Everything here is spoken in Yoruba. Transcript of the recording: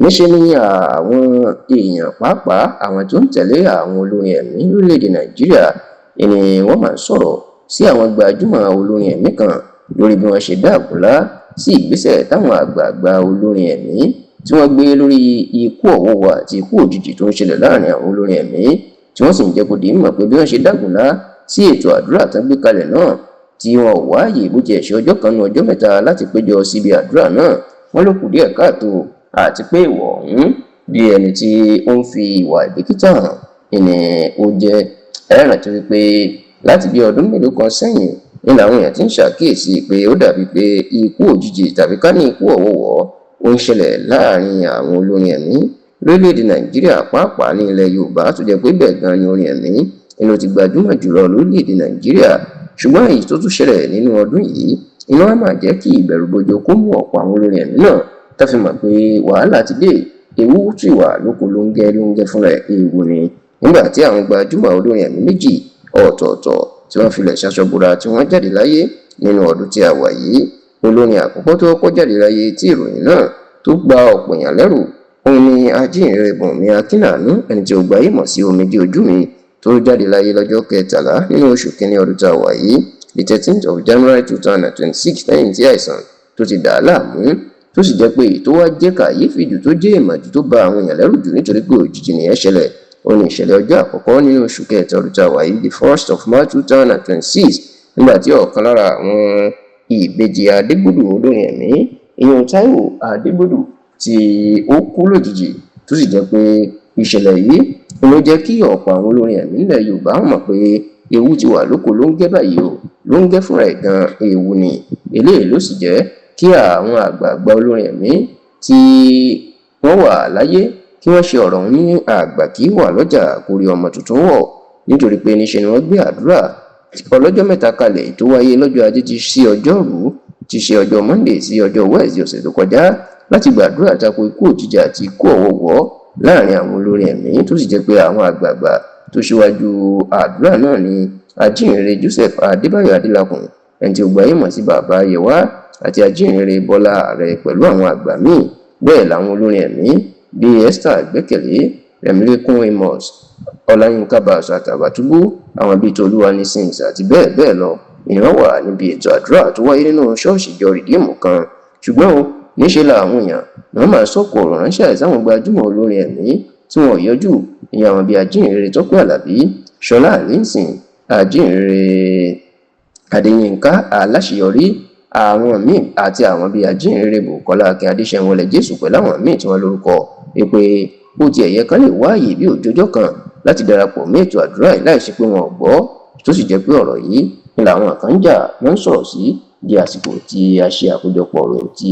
Níṣẹ́ ni àwọn èèyàn, pàápàá àwọn tó ń tẹ̀lé àwọn olórin ẹ̀mí lórílẹ̀‐èdè Nàìjíríà, ni wọ́n máa ń sọ̀rọ̀ sí àwọn gbajúmọ̀ olórin ẹ̀mí kan lórí bí wọ́n ṣe dá àgúnlá sí ìgbésẹ̀ táwọn àgbààgbà olórin ẹ̀mí tí wọ́n gbé lórí ikú ọ̀wọ̀wọ̀ àti ikú òjijì tó ń ṣẹlẹ̀ láàrin àwọn olórin ẹ̀mí, tí wọ́n sì ń jẹ́ kó di mímọ̀ pé bí wọ́n ṣe dágunlá sí ètò àdúrà tán gbé kalẹ̀ náà, tí wọn ò wáàyè bó tiẹ̀ ṣe ọjọ́ kan nu ọjọ́ 3 láti péjọ síbi àdúrà náà, wọ́n ló kù díẹ̀ káàtó, àti pé ìwọ̀ ọ̀hún bí ẹni tí ó ń fi ìwà ìbìkítà hàn ni ó jẹ́. Ẹ rántí wípé láti bí ọdún mélòó kan sẹ́yìn ní làwọn èèyàn ti ń ṣàkíyèsí pé ó dàbí pé ikú òjijì tàbí ká ní ikú ọ̀wọ̀wọ́ ó ń ṣẹlẹ̀ láàrin àwọn olórin ẹ̀mí lórílẹ̀‐èdè Nàìjíríà, pàápàá ní ilẹ̀ Yorùbá, tó jẹ́ pé bẹ́ẹ̀ gan ni orin ẹ̀mí ni ló ti gbajúmọ̀ jùlọ lórílẹ̀‐èdè Nàìjíríà. Ṣùgbọ́n èyí tó tún ṣẹlẹ̀ nínú ọdún yìí iná á máa jẹ́ kí ìbẹ̀rùbojo kó mú ọ̀pọ̀ àwọn olórin ẹ̀mí náà tá fi mọ̀ pé wàhálà ti dé, ewu sì wà lóko lóńgẹ́ lóńgẹ́ fúnra ẹ̀ ewu ni, nígbà tí àwọn gbajúmọ̀ olórin ẹ̀mí méjì ọ̀tọ̀ọ̀tọ̀ tí wọ́n filẹ̀ ṣaṣọbúra tí wọ́n jáde láyé nínú ọdún tí a wà yìí. Olórin àkọ́kọ́ tó kọ́kọ́ jáde láyé tí ìròyìn náà tó gba ọ̀pọ̀ èèyàn lẹ́rù òun ni ajíhìnrere Bùnmi Akínàánú, ẹni tí ó gbayé mọ̀ sí Omijé Ojú Mi, tó jáde láyé lọ́jọ́ 13 nínú oṣù kínní ọdún tá a wà yìí, the 13th of January 2026, lẹ́yìn tí àìsàn tó ti dà á láàmú, tó sì jẹ́ pé èyí tó wá jẹ́ kàyéfì jù, tó jẹ́ ìmọ̀ jù, tó ba àwọn èèyàn lẹ́rù jù nítorí pé òjijì nìyẹn ṣẹlẹ̀, ó ní ìṣẹ̀lẹ̀ ọjọ́ àkọ́kọ́ nínú oṣù kẹta ọdún tá a wà yìí, the 1st of March 2026, nígbà tí ọ̀kan lára àwọn ìbejì Adégbòdù, olórin ẹ̀mí, ìyẹn Táíwò Adégbòdù, tí ó kú lójijì, tó sì jẹ́ pé ìṣẹ̀lẹ̀ yìí ló jẹ́ kí ọ̀pọ̀ àwọn olórin ẹ̀mí nílẹ̀ Yorùbá mọ̀ pé ewu ti wà lóko lóńgẹ́ báyìí o, lóńgẹ́ fúnra ẹ̀ gan ewu ni. Eléyìí ló sì jẹ́ kí àwọn àgbààgbà olórin ẹ̀mí tí wọ́n wà láyé kí wọ́n ṣe ọ̀rọ̀ ọ̀hún ní àgbà kí wà lọ́jà kórí ọmọ tuntun wọ̀, nítorí pé níṣe ni wọ́n gbé àdúrà ọlọ́jọ́ 3 kalẹ̀ tó wáyé lọ́jọ́ Ajé ti sí ọjọ́rùú, ti ṣe ọjọ́ Monday sí ọjọ́ Wednesday ọ̀sẹ̀ tó kọjá, láti gbàdúrà tako ikú òjijì àti ikú ọ̀wọ̀wọ́ láàrin àwọn olórin ẹ̀mí, tó sì jẹ́ pé àwọn àgbààgbà tó ṣíwájú àdúrà náà ni ajíhìnrere Joseph Adébáyọ̀ Adélakùn, ẹni tí ó gbayé mọ̀ sí Bàbá Yewa, àti ajíhìnrere Bọ́lá Ààrẹ pẹ̀lú àwọn àgbà míì. Bẹ́ẹ̀ làwọn olórin ẹ̀mí bíi Esther Ìgbẹ́kẹ̀lé, Rẹ̀mílẹ́kún Amos, Ọláyínká Bàṣọ, Àtàbàtúbú, àwọn bíi Tolúwani Sims àti bẹ́ẹ̀ bẹ́ẹ̀ lọ ìran wà níbi ètò àdúrà tó wáyé nínú ṣọ́ọ̀ṣì ìjọ Rìdíìmù kan. Ṣùgbọ́n o, níṣẹ́ làwọn èèyàn náà máa sọ̀kò ọ̀rọ̀ ránṣẹ́ sáwọn gbajúmọ̀ olórin ẹ̀mí tí wọn ò yọjú, ìyẹn àwọn bíi ajíhìnrere Tọ́pẹ́ Àlàbí, Ṣọlá Allyson, ajíhìnrere Adéyínká Aláṣeyọrí, àwọn míì, àti àwọn bíi ajíhìnrere Bùkọ́lá Akin Adéṣẹ́wọlẹ̀ Jésù pẹ̀lú àwọn míì tí wọ́n lórúkọ, wípé ó tiẹ̀ yẹ kán lè wáàyè bí òjòjọ́ kan láti darapọ̀ mọ́ ètò àdúrà yìí láì ṣe pé wọn ò gbọ́, tó sì jẹ́ pé ọ̀rọ̀ yìí ni làwọn kan ń jà ló ń sọ̀rọ̀ sí di àsìkò tí a ṣe àkójọpọ̀ ọ̀rọ̀ tí